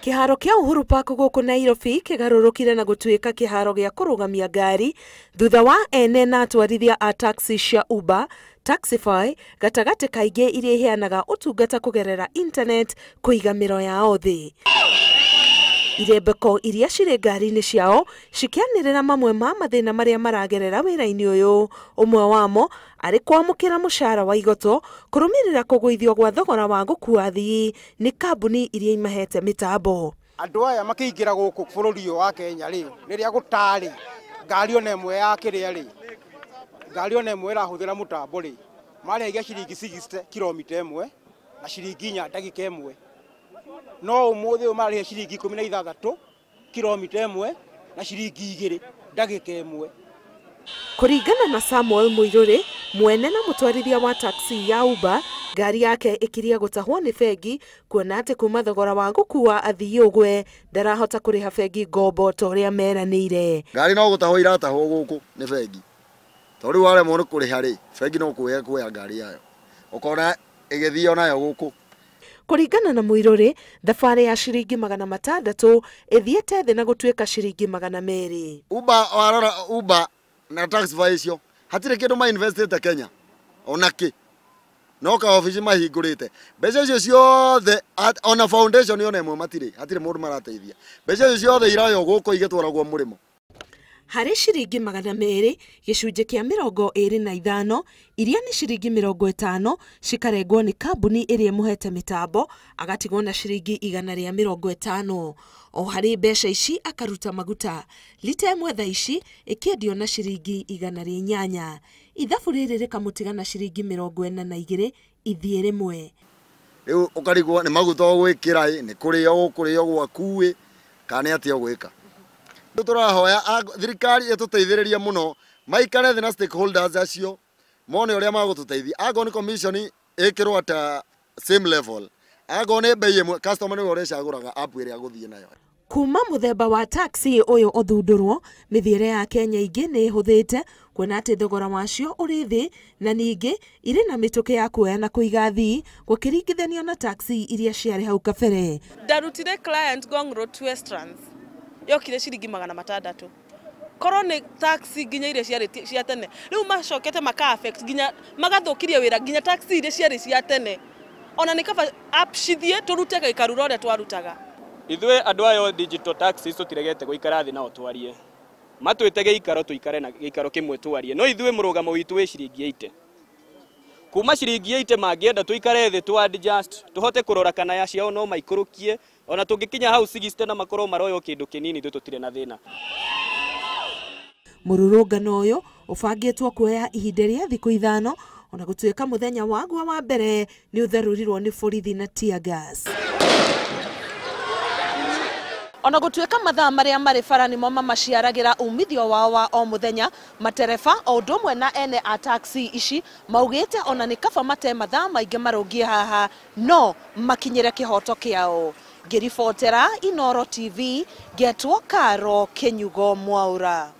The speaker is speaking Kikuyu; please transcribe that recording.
Kĩharo kĩa Uhuru Park gũkũ Nairobi kĩgarũrũkire na gũtuĩka kĩharo gĩa kũrũgamia ngari thutha wa ene na atwarithia a taxi cia Uber, Taxify gatagatĩ kaingĩ iria iheanaga ũtungata kũgerera internet kũiga mĩro yao thĩ. Irembeko iria cirĩ ngari-inĩ ciao cikĩanĩrĩra mamwe ma mathĩna marĩa maragerera wĩra-inĩ ũyũ, ũmwe wamo arĩ kwamũkĩra mũcara wa igoto kũrũmĩrĩra kũgũithio gwa thogora wa gũkua athii nĩ kambuni iria imahete mĩtambo. Andũ aya makĩingĩra gũkũ bũrũri ũyũ wa Kenya rĩ, rĩrĩa gũtarĩ ngari ona ĩmwe ya kĩrĩa rĩ, ngari ona ĩmwe ĩrahũthĩra mũtambo rĩ, marĩhagia ciringi 60 kilomita ĩmwe na ciringi 4 ndagĩka ĩmwe. No ũmũthĩ ũyũ marĩha ciringi 16 kilomita ĩmwe na ciringi 2 ndagĩka ĩmwe. Kũringana na Samuel Muiruri, mwene na mũtwarithia wa taxi ya Uber, ngari yake ĩkiria gũtahwo nĩ bengi kuona atĩ kuma thogora wa gũkua athii ũgwe ndarahota kũrĩha bengi ngombo ta ũrĩa meranĩire. Ngari no gũtahwo iratahwo gũkũ nĩ bengi, tondũ rĩu waremwo nĩ kũrĩha rĩ, bengi no kuoya ngari yayo ũkona ĩgĩthio nayo gũkũ. Kũringana na Muiruri, thabarĩ ya ciringi 600 ĩthiĩte thĩ na gũtuĩka ciringi 200. Uber warora Uber na Taxify icio hatirĩ kĩndũ ma investĩte Kenya ona kĩ, no ka ofici mahingũrĩte mbeca icio ciothe, ona foundation ona ĩmwe matirĩ, hatirĩ mũndũ marateithia. Mbeca icio ciothe irayo gũkũ igĩtwaragwo mũrĩmo. Harĩ ciringi 200 gĩcunjĩ kĩa 25 iria nĩ ciringi 50 cikarengwo nĩ kambuni ĩrĩa ĩmũhete mĩtambo agatigwo na ciringi 150. O harĩ mbeca ici akaruta maguta lita ĩmwe thaa ici ĩkĩendio na ciringi 108. Ithabu rĩrĩ rĩkamũtiga na ciringi 42 ithiĩ rĩmwe. Rĩu ũkarigwo nĩ maguta ũgwĩkĩra ĩ, nĩ kũrĩo ũkũrĩo gwaku ĩ, kana nĩ atĩa ũgwĩka. Rĩu tũrahoya thirikari ĩtũteithĩrĩrie mũno, maikare thĩ na stakeholders acio mone ũrĩa magũtũteithia. Angorwo nĩ commission ĩkĩrwo at same level, angorwo nĩ bei ĩmwe, customer nĩwe ũrĩcagũraga app ĩrĩa agũthiĩ nayo. Kuma mũthemba wa taxi ũyũ ũthundũrwo, mĩthiĩre ya Kenya ingĩ nĩ ĩhũthĩte kuona atĩ thogora wacio ũrĩ thĩ na ningĩ irĩ na mĩtũkĩ ya kuoya na kũiga athii gũkĩringithanio na taxi iria ciarĩ hau kabere. Ndarutire client Ngong Road to Westlands yokire ciringi 600. Korwo nĩ taxi nginya iria ciarĩ cia tene, rĩu macokete maka affect nginya magathũkirie wĩra nginya taxi iria ciarĩ cia tene. Ona nĩ kaba app cithiĩ tũrute gĩkarura ũrĩa twarutaga. Ithuĩ andũ aya digital taxi tũtiregete gũikara thĩ nao twarie, matwĩte gĩikaro tũikare na gĩikaro kĩmwe twarie, no ithuĩ mũrũgamo witũ wĩ ciringi 80. Kuma ciringi 80 mangĩenda tũikare thĩ tũ adjust tũhote kũrora kana ya ciao no maikũrũkie, ona tũngĩkinya hau 60 na makorwo maroyo kĩndũ kĩnini ithuĩ tũtirĩ na thĩna. Mũrũrũngano ũyũ ũbangĩtwo kuoya ihinda rĩa thikũ 5 ona gũtuĩka mũthenya waguo wa mbere nĩ ũtharũrirwo nĩ borithi na tear gas. Ona gũtuĩka mathaa marĩa marĩ bara nĩmo mamaciaragĩra umithio wao wa o mũthenya, matereba o ũndũ ũmwe na ene a taxi ici maugĩte ona nĩ kaba mate mathaa maingĩ marũngiĩ haha no makinyĩre kĩhoto kĩao. Ngĩribotera Inooro TV, ngetwo Karo Kĩnyugo Mwaura.